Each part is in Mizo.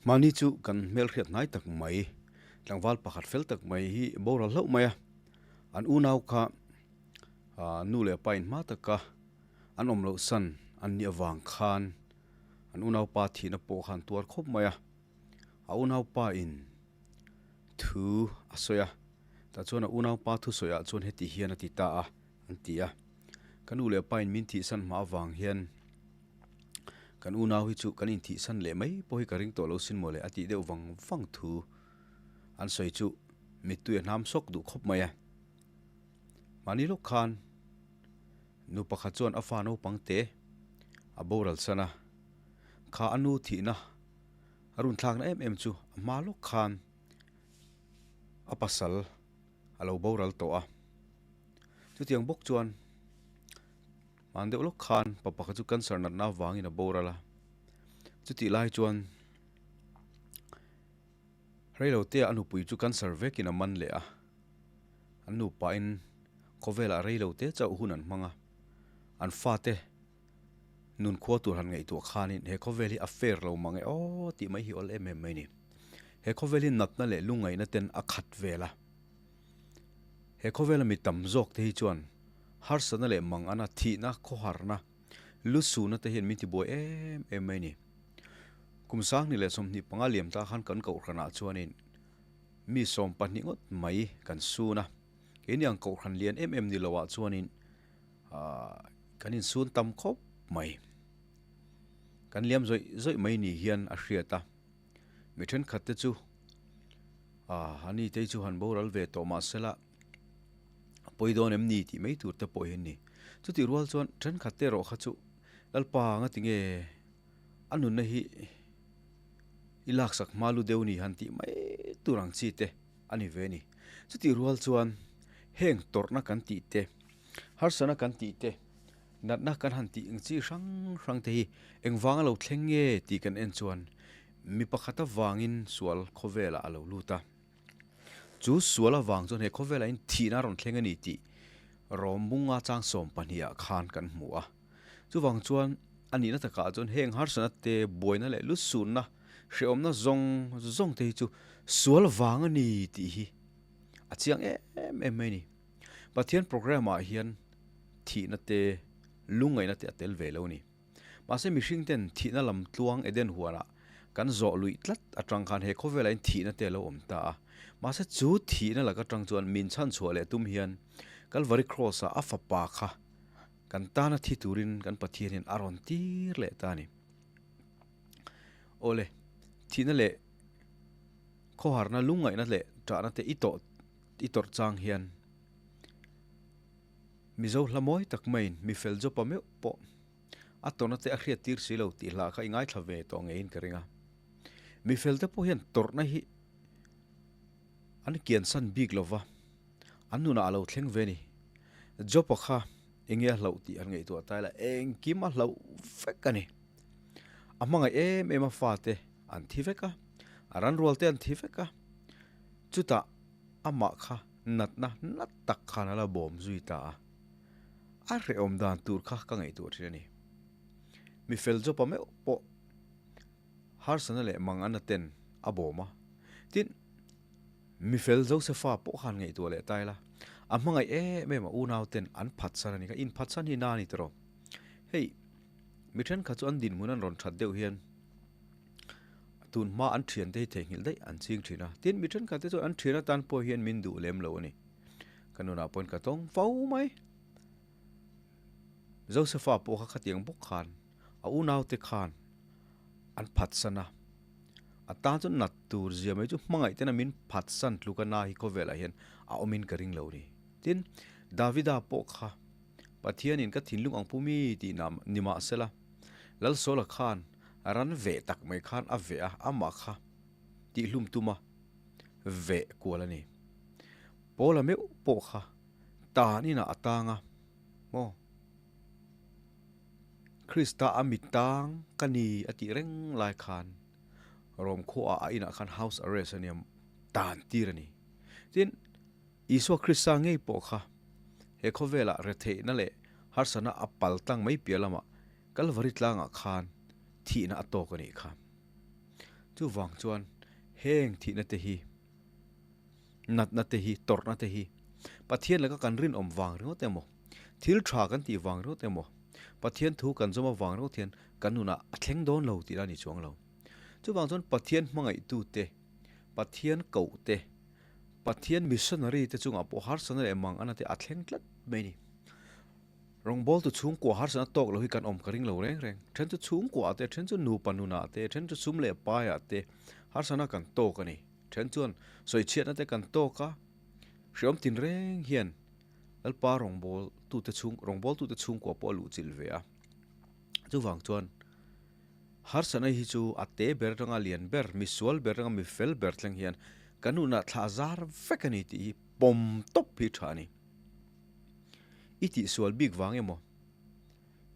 Mahni chu kan hmelhriat hnai tak mai, tlangval pakhat fel tak mai hi boral hlauh mai a, an unau kha nu leh pa in hma taka an awm loh san an nih avang khan an unaupa thihna pawh khan tuar khawp mai a, a unaupa in thu a sawi a, tah chuan a unaupa thusawi ah chuan heti hian a ti ta a an ti a, ka nu leh pa in min thih san hma avang hian. Kan unau hi chu kan inthihsan leh mai pawh hi ka ring tawh lo sin mawle a tih deuh vang vang thu an sawi chu mittui a hnam sawk duh khawp mai a. Mahni lawk khan nu pakhat chuan a fa naupang te a boral san a, kha a nu thihna a run thlakna em em chu a hma lawk khan a pasal a lo boral tawh a. Chutiang bawk chuan. Hman deuh lawk khan pa pakhat chu cancer natna avangin a boral a, chutih lai chuan reilote ah a nupui chu cancer vekin a man leh a, an nupain khawvelah reilote chauh hun an hmang a, an fate nun khua tur han ngaihtuah khanin he khawvel hi a fair lo mang e aw tih mai hi awl em em mai a ni. He khawvel hi natna leh lungngaihna ten a khat vel a, he khawvela mi tam zawk te hi chuan Harsatna leh mangana, thihna, khawharna, lusuna te hian min tibuai em em mai a ni. Kum 20 leh 25 liam ta khan kan kohhranah chuanin mi 12 ngawt mai kan sun a, keini ang kohhran lian em em ni loah chuanin ahh kan insun tam khawp mai. Kan liam zawih zawih mai ni hian a hriat a, mi thenkhat te chu ahh ani te hi chu han boral ve tawh mahsela, a pawi dawn em ni tih mai tur te pawh hi an ni. Chutih rual chuan thenkhat te erawh kha chu Lalpa anga tinge a nunna hi i laksak hma lu deuh ni han tih mai tur ang chi te a ni ve a ni. Chutih rual chuan heng tawrhna kan tih te, harsana kan tih te, natna kan han tih ang chi hrang hrang te hi engvanga lo thleng nge tih kan en chuan mi pakhat avangin sual khawvelah a lo lut a. Chu sual avang chuan he khawvelah in thihna a rawn thleng a ni tih Rawmbunga chang 12 ah khan kan hmu a. Chuvang chuan a nihna takah chuan heng harsatna te, buaina leh lusunna, hrehawmna zawng zawng te hi chu sual vang a ni tih hi a chiang em em mai a ni. Pathian program ah hian thihna te, lungngaihna te a tel ve lo a ni. Mahse mihring ten thihna lam tluang Eden huanah kan zawh luih tlat atang khan he khawvelah in thihna te a lo awm ta a. Mahse chu thihna lak atang chuan min chhanchhuah leh tum hian Kalvari Cross ah a fapa kha kan tana thi turin kan Pathian hian a rawn tir leh ta a ni. Awle, thihna leh khawharna lungngaihna leh tahna te i tawh i tawrh chang hian Mizo hla mawi tak maiin mi fel Jopa meuh pawh a tawrhna te a hriat tir si lo tih hla kha i ngaithla ve tawh ngeiin ka ring a. Mi fel te pawh hian tawrhna hi an kiansan bik lo va, an nunah a lo thleng ve a ni. Jopa kha enge a hlauh tih an ngaihtuah ta ila engkim a hlauh vek a ni. A hmangaih em em a fate an thi vek a, a ranrual te an thi vek a, chutah amah kha Natna nat tak khan a la bawm zui ta a, a hrehawm dan tur kha ka ngaihtuah thin a ni. Mi fel Jopa meuh pawh harsana leh mangana ten a bawm a, tin, mi fel Josefa pawh khan ngaihtuah leh ta ila, a hmangaih em em a unau ten an phatsan a ni kha, inphatsan hi na a ni tawh. Hei, mi thenkhat chu an dinhmun an rawn that deuh hian, Tun hma an thiante hi theihnghilh daih an ching thin a, tin mi thenkhat te chuan an thian atan pawh hian min duh lem lo a ni. Ka nunah pawhin ka tawng fo mai. Josepha pawh kha khatiang bawk khan a unaute khan an phatsan a, a tan chuan nat tur zia mai chu hmangaih tena min phatsan tluka na hi khawvelah hian a awmin ka ring lo a ni. Tin, Davida pawh kha Pathianin ka thinlung ang pu mi tih ni mahsela Lalsawla khan Ran veh tak mai khan a veh a, amah kha tihhlum tuma veh kual a ni. Paula meuh pawh kha tan inah a tang a, maw? Krista a mi tang ka ni a tih reng lai khan Rom khuaah a inah khan house arrest a nia, tan tir a ni. Tin, Isua Krista ngei pawh kha he khawvelah retheihna leh harsatna a pal tlang mai piah lamah Kalvari tlangah khan thihna a tawk a nih kha. Chuvang chuan heng thihna te hi, natna te hi, tawrhna te hi Pathian laka kan rinawm vang ringawt emaw, thil tha kan tih vang ringawt emaw, Pathian thu kan zawm avang ringawt hian kan nunah a thleng dawn lo tih la ni chuang lo. Chuvang chuan Pathian hmangaihtute, Pathian kohte, Pathian missionary te chungah pawh harsatna leh manganna te a thleng tlat mai a ni. Rawngbawltu chhungkua harsatna tawk lo hi kan awm ka ring lo reng reng. Then chu chhungkuaah te, then chu nupa nunah te, then chu sum leh paiah te harsatna kan tawk a ni. Then chuan sawichhiatna te kan tawk a, hreawm tin reng hian Lalpa rawngbawltute chhung, rawngbawltute chhungkua pawh a luhchilh ve a. Chuvang chuan harsatna hi chu a te ber atanga lian ber, misual ber atanga mifel ber thleng hian kan nunah thla zar vek a ni tih hi pawm tawp hi tha a ni. I tihsual bik vang emaw,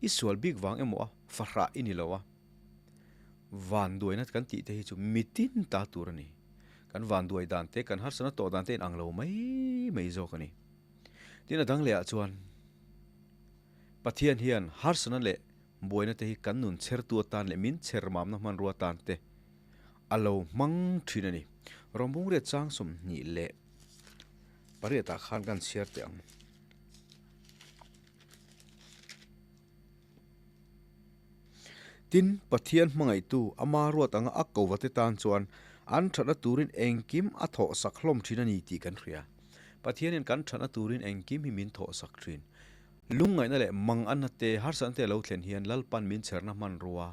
i sual bik vang emaw a fahrah i ni lo a, vanduaina kan tih te hi chu mitin ta tur a ni. Kan vanduai dan te, kan harsatna tawh dan te inang lo mai mai zawk a ni. Tin a dang lehah chuan Pathian hian harsatna leh buaina te hi kan nun chhertu atan leh min chher mamna hmanrua atan te a lo hmang thin a ni. Rawngbungriat chang 28 leh pariatah khan kan chhiar teh ang. Tin, Pathian hmangaihtu ama ruat anga a ko vate tan chuan an thatna turin engkim a thawhsak hlawm thin a ni tih kan hria. Pathianin kan thatna turin engkim hi min thawhsak thin. Lungngaihna leh manganna te, harsatna te a lo thlen hian Lalpan min chherna hmanrua,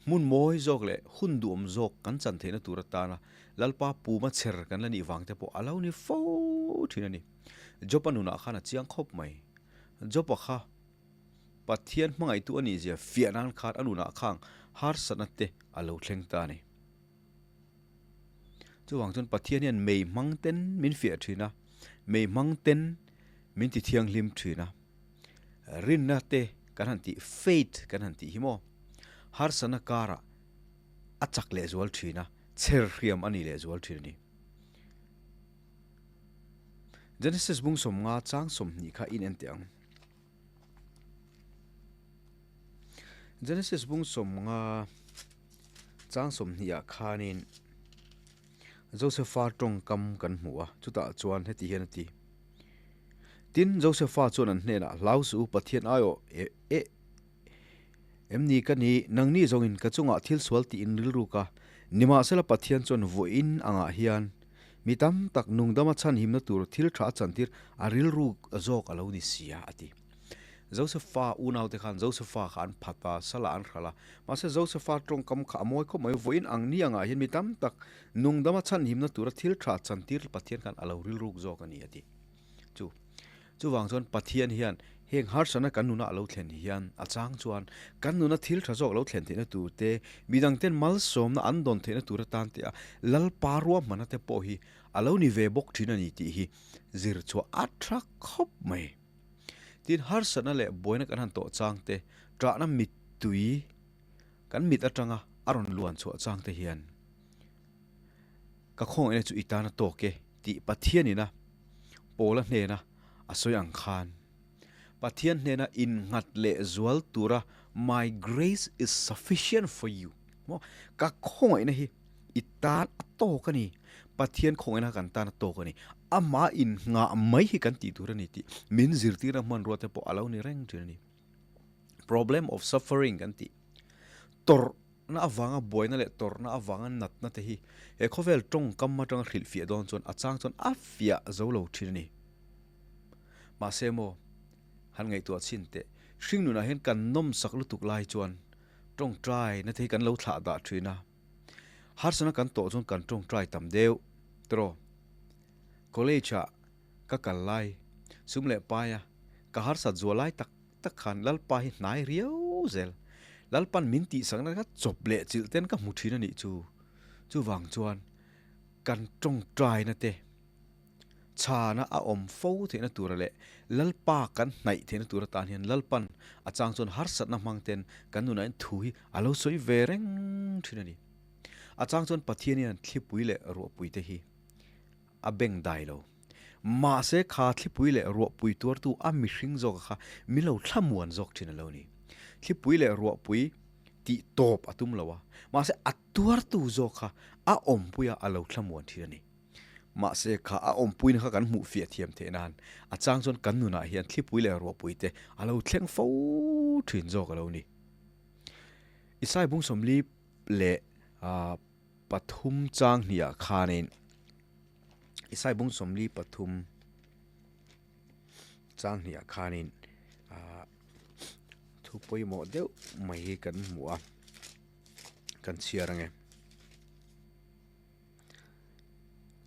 hmun mawi zawk leh hun duhawm zawk kan chan theihna tur atana Lalpa puma chher kan la nih vang te pawh a lo ni fo thin a ni. Job-a nunah khan a chiang khawp mai. Job-a kha Pathian hmangaihtu a nihzia fiah nan khan a nunah khang harsatna te a lo thleng ta a ni. Chuvang chuan Pathian hian mei hmang ten min fiah thin a, mei hmang ten min ti thianghlim thin a. Rinna te kan han tih, faith kan han tih hi maw, harsatna karah a chak lehzual thin a, chher hriam a ni lehzual thin a ni. Genesis bung 50 chang 20 kha in en teh ang. Genesis bung 50 chang 20 ah khanin Josepha tawngkam kan hmu a, chutah chuan heti hian a ti. Tin, Josepha chuan an hnenah, Hlau suh u, Pathian aiawh e e em ni ka ni, nangni zawngin ka chungah thil sual tih in rilruk a, nimahsela Pathian chuan vawiin angah hian Mi tam tak nungdama chhanhimna tur thil tha a chantir a rilru zawk a lo ni si a, a ti. Josefa unaute khan Josefa kha an phat a, salah an hralh a. Mahse Josefa tawngkam kha a mawi khawp mai. Vawiin ang ni angah hian mi tam tak nungdama chhanhimna tura thil tha chantir Pathian khan a lo rilruk zawk a ni, a ti. Chu chuvang chuan Pathian hian heng harsatna kan nuna a lo thlen hian a chang chuan kan nuna thil tha zawk lo thlen theihna tur te, midangten malsawmna an dawn theihna tur atan te a Lalpa ruahmanna te pawh hi a lo ni ve bawk thin a ni tih hi zir chhuah a tha khawp mai. Tin, harsatna leh buaina kan han tawh chang te, ṭahna mittui kan mit atanga a rawn luan chhuah chang te hian Ka khawngaihna chu i tan a tawk e tih Pathianina Paula hnena a sawi ang khan, Pathian hnena innghat leh zual tura My grace is sufficient for you, maw, ka khawngaihna hi i tan a tawk a ni, Pathian khawngaihna kan tan a tawk a ni, amah inngah mai hi kan tih tur a ni tih min zirtirna hmanrua te pawh a lo ni reng thin a ni. Problem of suffering kan tih tawrh Na avanga buaina leh tawrhna avanga natna te hi he khawvel tawngkam atanga hrilhfiah dawn chuan a chang chuan a fiah zo lo thin a ni. Mahse maw, han ngaihtuah chhin teh, hring nunah hian kan nawmsak lutuk lai chuan tawngtai na te hi kan lo thlah dah thin a. Harsatna kan tawh chuan kan tawngtai tam deuh tawh. College ah ka kal lai, sum leh paia ka harsat zual lai tak tak khan Lalpa hi hnai riau zel. Lalpan min tihsakna kha chawp leh chilh ten ka hmu thin a nih chu. Chuvang chuan kan tawngtaina te chhana a awm fo theihna tura leh Lalpa kan hnaih theihna tur atan hian Lalpan a chang chuan harsatna hmang ten kan nunah hian thu hi a lo sawi ve reng thin a ni. A chang chuan Pathian hian thlipui leh ruahpui te hi a beng dai lo. Mahse kha thlipui leh ruahpui tuartu a mihring zawka kha min lo thlamuan zawk thin a lo ni. Thlipui leh ruahpui Tih tawp a tum lo a, mahse a tuartu zawk kha a awmpuia a lo thlamuan thin a ni. Mahse kha a awmpuina kha kan hmuh fiah thiam theih nan a chang chuan kan nunah hian thlipui leh ruahpui te a lo thleng fo thin zawk a lo ni. Isai bung sawmli leh pathum chang hniah khanin Isai bung 43 chang hniah khanin thu pawimawh deuh mai hi kan hmu a, kan chhiar ange.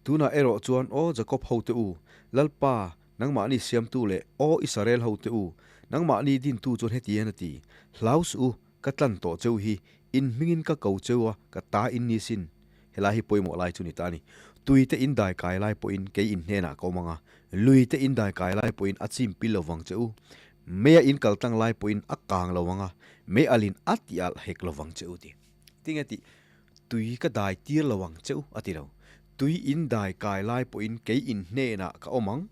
Tunah erawh chuan aw Jacob hote u, Lalpa, nangmahni siamtu leh aw Israel hote u, nangmahni dintu chuan heti hian a ti, Hlau suh u, Ka tlan tawh cheu hi, in hmingin ka ko cheu a, ka ta in ni sin. Helai hi pawimawh lai chu ni ta a ni. Tui te in dai kai lai pawhin kei in hnenah ka awm ang a, lui te in dai kai lai pawhin a chim pil lo vang che u. Meia in kal tlang lai pawhin a kang lo ang a, mei alin a ti alh hek lo vang che u ti. Tinge tih? Tui ka dai tir lo ang che u a ti lo. Tui in dai kai lai pawhin kei in hnenah ka awm ang,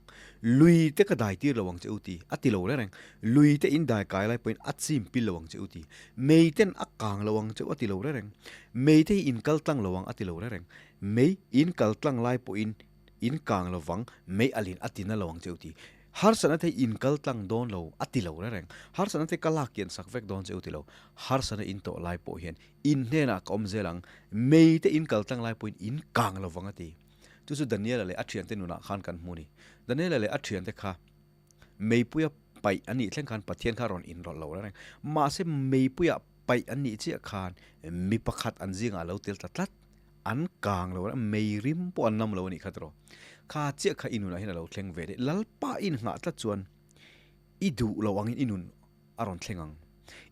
lui te ka dai tir lo ang che u ti a ti lo reng reng. Lui te in dai kai lai pawhin a chim pil lo ang che u ti. Mei ten a kang lo ang che u a ti lo reng reng. Mei te hi in kal tlang lo ang a ti lo reng reng. Mei in kal tlang lai pawhin in kang lo vang, mei alin a ti na lo ang che u ti. Harsatna te hi in kal tlang dawn lo a ti lo reng reng. Harsatna te ka lak kian sak vek dawn che u ti lo. Harsatna in tawh lai pawh hian In hnenah ka awm zel ang, mei te in kal tlang lai pawhin in kang lo vang a ti. Chu chu Daniela leh a thiante nunah khan kan hmu a ni. Daniela leh a thiante kha meipuia paih an nih thleng khan Pathian kha a rawn inrawlh lo reng reng. Mahse meipuia paih an nih chiah khan mi pakhat an zingah a lo tel ta tlat. An kang lo reng, mei rim pawh an nam lo a nih kha tiraw. Kha chiah kha i nunah hian a lo thleng ve daih. Lalpa i inngah tlat chuan i duh lo angin i nun a rawn thleng ang.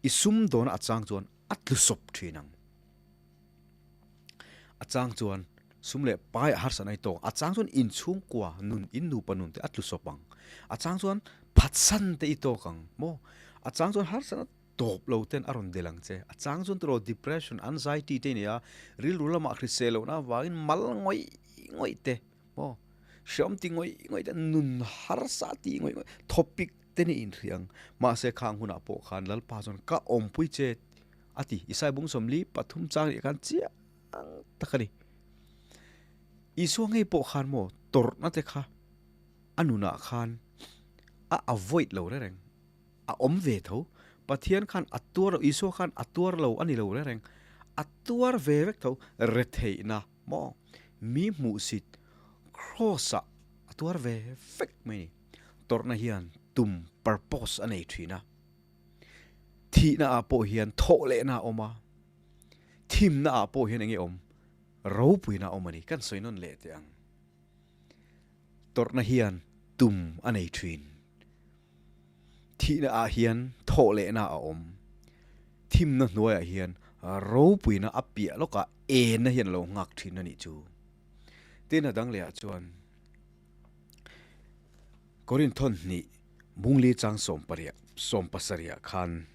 I sumdawna a chang chuan a tlu sawp thin ang. A chang chuan sum leh pai a harsat nai tawk. A chang chuan inchhungkua nun, in nupa nun te a tlu sawp ang. A chang chuan phatsan te i tawk ang maw? A chang chuan harsatna tawp lo ten a rawn del ang che. A chang chuan tiraw depression, anxiety te i nei a, rilru lamah hrisel lohna avangin mal ngawih ngawih te maw? Hreawm ti ngawih ngawih te, nun harsa ti ngawih ngawih, thawpik te nih inhria ang. Mahse khang hunah pawh khan Lalpa chuan ka awmpui che a ti. Isai bung 43 chang nih khan chiang tak a ni. Isua ngei pawh khan maw tawrhna te kha a nunah khan a avoid lo reng reng. A awm ve tho. Pathian khan a tuar lo, Isua khan a tuar lo a ni lo reng reng. A tuar ve vek tho. Retheihna maw mi hmuhsit Kraws-ah a tuar ve vek mai a ni. Tawrhna hian tum, purpose, a nei thin a. Thihna ah pawh hian thawh lehna a awm a, thimna ah pawh hian enge awm? Ropuina a awm a ni. Kan sawi nawn leh teh ang. Tawrhna hian tum a nei thin. Thihna ah hian thawh lehna a awm. Thimna hnuaiah hian ropuina a piah lawkah enna hian a lo nghak thin a nih chu. Tin a dang lehah chuan. Korinthon hnih Bungli chang sawmpariah sawmpasarihah khan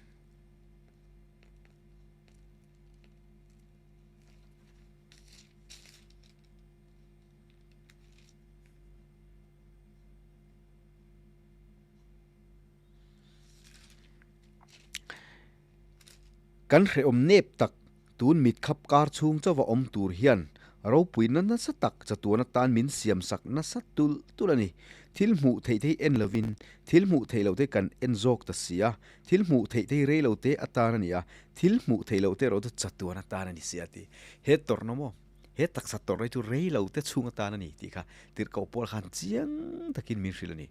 Kan hrehawm nep tak Tun mitkhap kar chhung chauha awm tur hian ropuina nasa tak chatuan atan min siamsak nasa tulh tulh a ni. Thil hmuh theih te hi en lovin thil hmuh theih loh te kan en zawk ta si a, thil hmuh theih te hi rei lo te atan a ni a, thil hmuh theih loh te erawh chu chatuan atan a ni si a ti. He tawrhna maw? He taksa tawrhna hi chu rei lo te chhung atan a ni tih kha tirhkoh pawl khan chiang takin min hrilh a ni.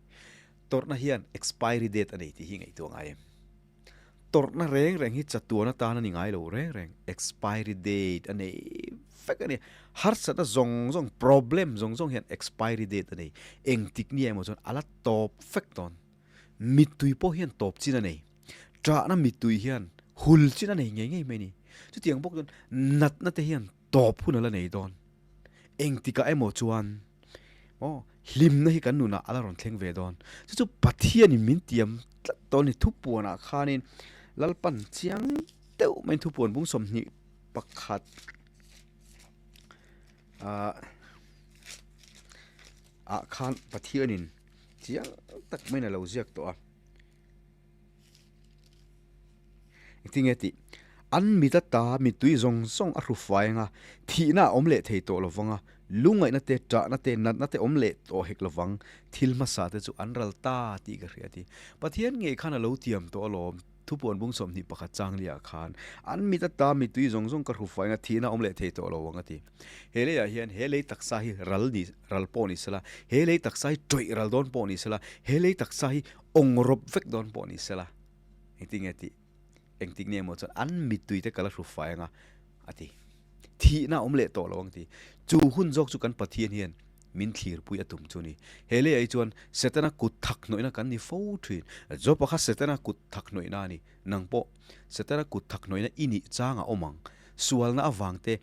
Tawrhna hian expiry date a nei tih hi ngaihtuah ngai em? Tawrhna reng reng hi chatuan atan a ni ngai lo reng reng, expiry date a nei vek a ni. Harsatna zawng zawng, problem zawng zawng hian expiry date a nei. Engtik ni emaw chuan a la tawp vek dawn. Mittui pawh hian tawp chin a nei. Ṭahna mittui hian hul chin a nei ngei ngei mai a ni. Chutiang bawk chuan natna te hian tawp hun a la nei dawn. Engtikah emaw chuan aw hlimna hi kan nunah a la rawn thleng ve dawn. Chu chu Pathianin min tiam tlat dawn a ni. Thupuanah khanin Lalpan chiang deuh maiin thupuan bung 21 ah ah khan Pathianin chiang tak maiin a lo ziak tawh a. Engtin nge tih? An mit ata mittui zawng zawng a hru fai anga, thihna a awm leh thei tawh lovang a, lungngaihna te, ṭahna te, natna te awm leh tawh hek lovang, thil hmasa te chu an ral ta tih ka hria a ti. Pathian ngei khan a lo tiam tawh alawm, thupuan bung 21 changlia khan, an mit ata mittui zawng zawng ka hru fai anga, thihna a awm leh thei tawh lo ang a ti. He leiah hian he lei taksa hi ral ni ral pawh ni sela, he lei taksa hi ṭawih ral dawn pawh ni sela, he lei taksa hi awng rawp vek dawn pawh ni sela, engtin nge tih? Engtik nge maw chuan an mittui te ka la hru fai anga a ti. Thihna a awm leh tawh lo ang ti. Chu hun zawk chu kan Pathian hian min thlirpui a tum chu ni. He leiah hi chuan Setana kut thak hnawihna kan ni fo thin. Job-a kha Setana kut thak hnawihna a ni. Nang pawh Setana kut thak hnawihna i nih chang a awm ang. Sualna avangte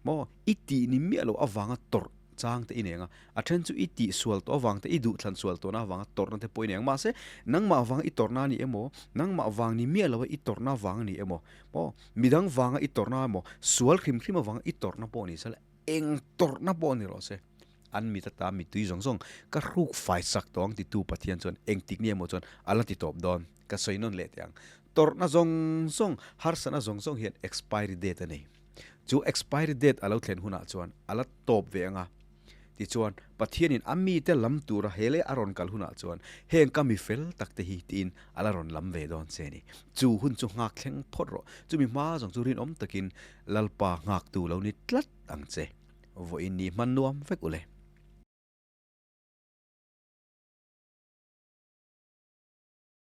Maw, i tih ni miah loh avanga tawrh chang te i nei ang a, a then chu i tih sual tawh avang te, i duhthlan sual tawhna avanga tawrhna te pawh i nei ang. Mahse, nangmah vanga i tawrhna a ni emaw, nangmah vang ni miah loha i tawrhna vang a ni emaw, maw, midang vanga i tawrhna emaw, sual hrim hrim avanga i tawrhna pawh ni sela, eng tawrhna pawh ni rawh se, an mit ata mittui zawng zawng ka hruk fai sak tawh ang titu Pathian chuan engtik ni emaw chuan a la ti tawp dawn. Ka sawi nawn leh teh ang. Tawrhna zawng zawng, harsatna zawng zawng hian expiry date a nei. Chu expiry date a lo thlen hunah chuan a la tawp ve ang a. Tichuan, Pathianin a mite lam tura he lei a rawn kal hunah chuan heng ka mi fel tak te hi tiin a la rawn lam ve dawn che a ni. Chu hun chu nghak thleng phawt rawh. Chumi hma zawng chu rinawm takin Lalpa nghaktu lo ni tlat ang che. Vawiin ni hman nuam vek u le.